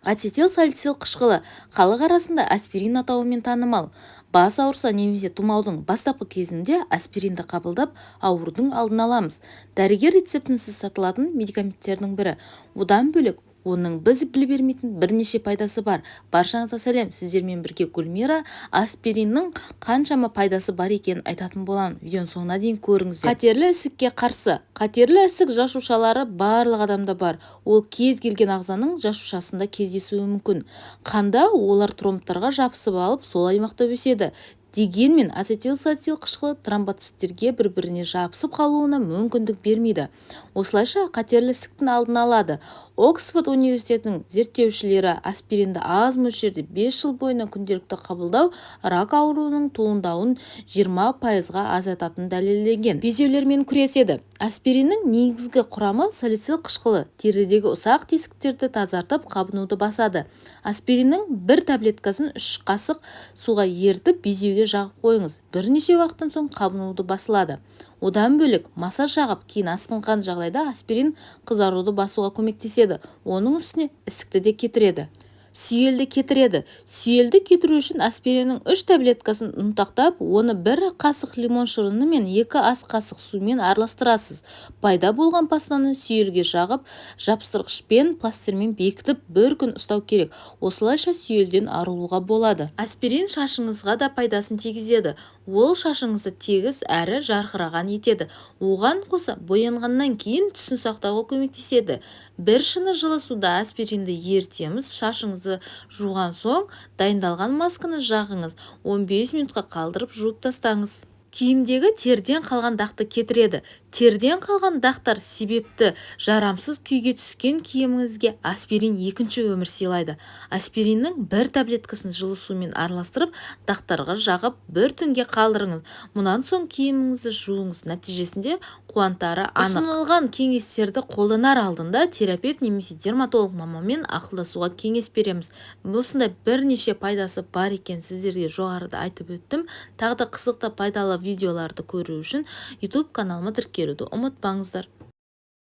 Ацетилсалицил қышқылы халық арасында аспирин атауымен танымал. Бас ауырса немесе тұмаудың бастапқы кезінде аспиринді қабылдап, аурудың алдын аламыз. Дәрігер рецептінсіз сатылатын медикаменттердің бірі. Одан бөлек, оның біз біле бермейтін бірнеше пайдасы бар. Баршаңызға сәлем! Сіздермен бірге Гүлмира. Аспириннің қаншама пайдасы бар екенін айтатын боламын. Видеоның соңына дейін көріңіздер. Қатерлі ісікке қарсы. Қатерлі ісік жасушалары барлық адамда бар. Ол кез келген ағзаның жасушасында кездесуі мүмкін. Қанда олар тромбтарға жабысып алып, сол аймақта өседі. Дегенмен ацетилсалицил қышқылы тромбоциттерге бір-біріне жабысып қалуына мүмкіндік бермейді. Осылайша қатерлі ісіктің алдын алады. Оксфорд университетінің зерттеушілері аспиринді аз мөлшерде 5 жыл бойына күнделікті қабылдау рак ауруының туындауын 20%-ға азайтатынын дәлелдеген. Безеулермен күреседі. Аспириннің негізгі құрамы салицил қышқылы терідегі ұсақ тесіктерді тазартып, қабынуды басады. Аспириннің бір таблеткасын 3 қасық суға ерітіп, безеуге жағып қойыңыз. Бірнеше уақыттан соң қабынуды басылады. Одан бөлек, массаж жағып, кейін асқынған жағдайда аспирин қызаруды басуға көмектеседі. Оның үстіне ісікті де кетіреді. Сүйелді кетіреді. Сүйелді кетіру үшін аспириннің 3 таблеткасын ұнтақтап, оны бір қасық лимон шырыны мен 2 ас қасық сумен араластырасыз. Пайда болған пастаны сүйелге жағып, жабыстырғышпен, пластырмен бекітіп, бір күн ұстау керек. Осылайша сүйелден арылуға болады. Аспирин шашыңызға да пайдасын тигізеді. Ол шашыңызды тегіс әрі жарқыраған етеді. Оған қоса боянғаннан кейін түсін сақтауға көмектеседі. Бір шыны жылы суда аспиринді ерітеміз. Шашыңызды жуған соң дайындалған масканы жағыңыз. 15 минутқа қалдырып, жуып тастаңыз. Киімдегі терден қалған дақты кетіреді. Терден қалған дақтар себепті жарамсыз күйге түскен киіміңізге аспирин екінші өмір сыйлайды. Аспириннің бір таблеткасын жылы сумен араластырып, дақтарға жағып, бір түнге қалдырыңыз. Мұнан соң киіміңізді жуыңыз. Нәтижесінде қуантары анық. Ұсынылған кеңестерді қолданар алдында терапевт немесе дерматолог маманмен ақылдасуға кеңес береміз. Осындай бірнеше пайдасы бар екен, сіздерге жоғарыда айтып өттім. Тағы да қызықты, пайдалы видеоларды көру үшін YouTube каналыма тіркелуді ұмытпаңыздар.